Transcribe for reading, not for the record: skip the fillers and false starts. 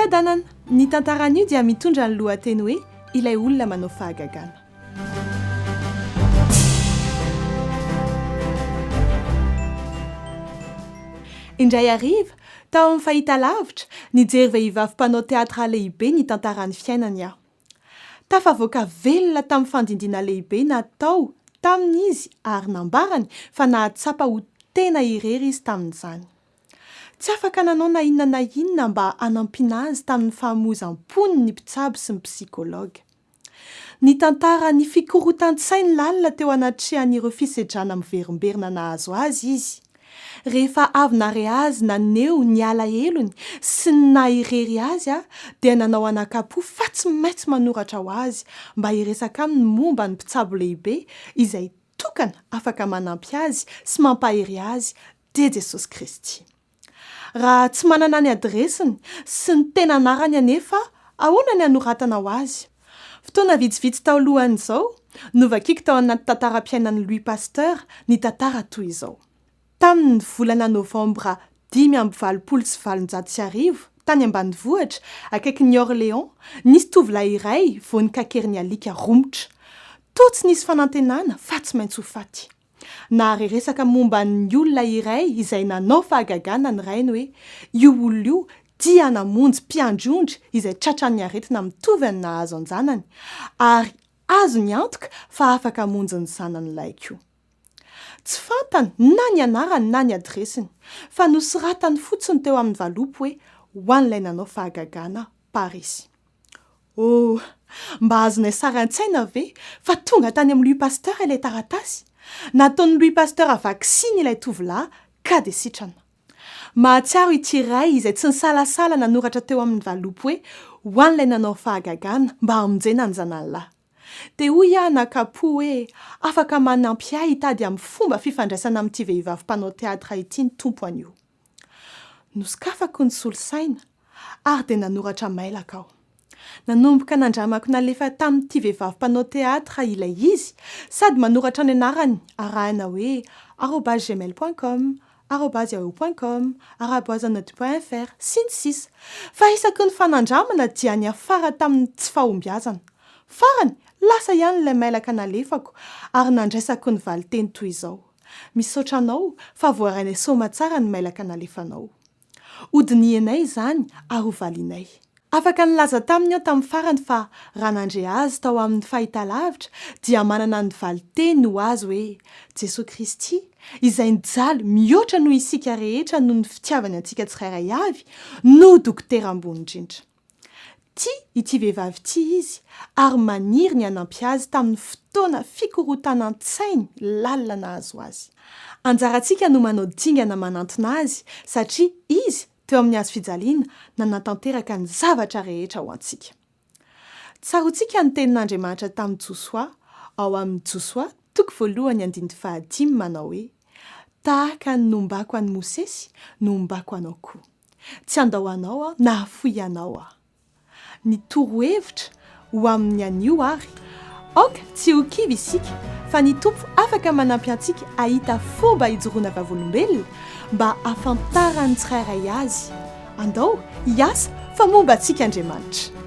Fiadanana! Ny tantara anio dia mitondra ny lohateny hoe Ilay olona manao fahagagana. Indray hariva, tao amin'ny fahitalavitra, nijery vehivavy mpanao teatra lehibe nitantara ny fiainany aho. Tafavoaka velona tamin'ny fandindiana lehibe natao taminy izy ary nambarany fa nahatsapa ho tena irery izy tamin'izany. Tsy afaka nanao na inona na inona mba hanampiana azy tamin'ny fahamoizam-pony ny mpitsabo sy ny psychologue. Nitantara ny fikorotan-tsainy lalina teo anatrehan'ireo fisedrana miverimberina nahazo azy izy. Rehefa avy nare azy naneho ny alahelony sy ny naha irery azy aho dia nanao anakam-po fa tsy maintsy manoratra ho azy mba hiresaka aminy momba ny mpitsabo lehibe izay tokana afaka manampy azy sy mampahery azy dia Jesosy Kristy. Raha tsy manana ny adiresiny sy ny tena anarany anefa aho, ahoana ny hanoratana ho azy? Fotoana vitsivitsy taolohan'izao, novakiko tao anaty tantaram-piainan'i Louis Pasteur ny tantara toy izao. Tamin'ny volana novambra 1885, tany ambanivohitra, akaikin'i Orléans, nisy tovolahy iray vao nikakerin'ny alika romotra. Toa tsy nisy fanantenana fa tsy maintsy ho faty. Nahare resaka momba ny olona iray izay nanao fahagagana ny rainy hoe io olona io dia namonjy mpiandry ondry izay tratran'ny aretina mitovy amin'ny nahazo an-janany, ary azony antoka fa afaka hamonjy ny zanany lahy koa. Tsy fantany na ny anarany na ny adiresiny, fa nosoratany fotsiny teo amin'ny valopy hoe ho an'ilay nanao fahagagana Parisy. Oh! Mba azonay sary an-tsaina ve fa tonga tany amin'i Louis Pasteur ilay taratasy? Nataon'i Louis Pasteur vaksiny ilay tovolahy ka dia sitrana. Mahatsiaro ity ray izay tsy nisalasala nanoratra teo amin'ny valopy hoe ho an'ilay nanao fahagagana mba hamonjena ny zanany lahy. Dia hoy aho nakapo hoe afaka manampy ahy hitady amin'ny fomba fifandraisana amin'ity vehivavy mpanao teatra ity ny Tompo anio. Nosokafako ny solosaina ary dia nanoratra mailaka aho. Nanomboka nandramako nalefa tamin'ity vehivavy mpanao teatra ilay izy sady manoratra ny anarany arahina hoe arobase gmail point com, arobase yahoo point com, araboise node point fr, sy ny sisa Fa isaky ny fanandramana dia niafara tamin'ny tsy fahombiazana. Farany, lasa ihany ilay mailaka nalefako ary nandraisako ny valinteny toy izao. Misaotra anao fa voarainay soamatsara ny mailaka nalefanao. Hodinihinay izany ary hovalianay. Afaka nilaza taminy aho tamin'ny farany fa raha nandre azy tao amin'ny fahitalavitra dia manana ny valinteny ho azy hoe Jesoa Kristy, izay nijaly mihoatra noho isika rehetra noho ny fitiavany antsika tsirairay avy, no dokotera ambony indrindra. Tia ity vehivavy ity izy ary maniry ny hanampy azy tamin'ny fotoana fikorontanan-tsainy lalina nahazo azy. Anjarantsika no manao dingana manantona azy satria izy teo amin'ny hazo fijaliana nanatanteraka ny zavatra rehetra ho antsika. Tsaroantsika ny tenin'Andriamanitra tamin'i Josoa ao amin'ny Josoa toko voalohany andininy fahadimy manao hoe, Tahaka ny nombako an'i Mosesy no hombako anao koa. Tsy handao anao aho na hahafoy anao aho. Ny torohevitra ho amin'ny anio ary, aoka tsy ho kivy isika fa ny Tompo afaka manampy antsika hahita fomba hijoroana vavolombelona mba hahafantaran'ny tsirairay Azy. Andao hiasa fa momba antsika Andriamanitra.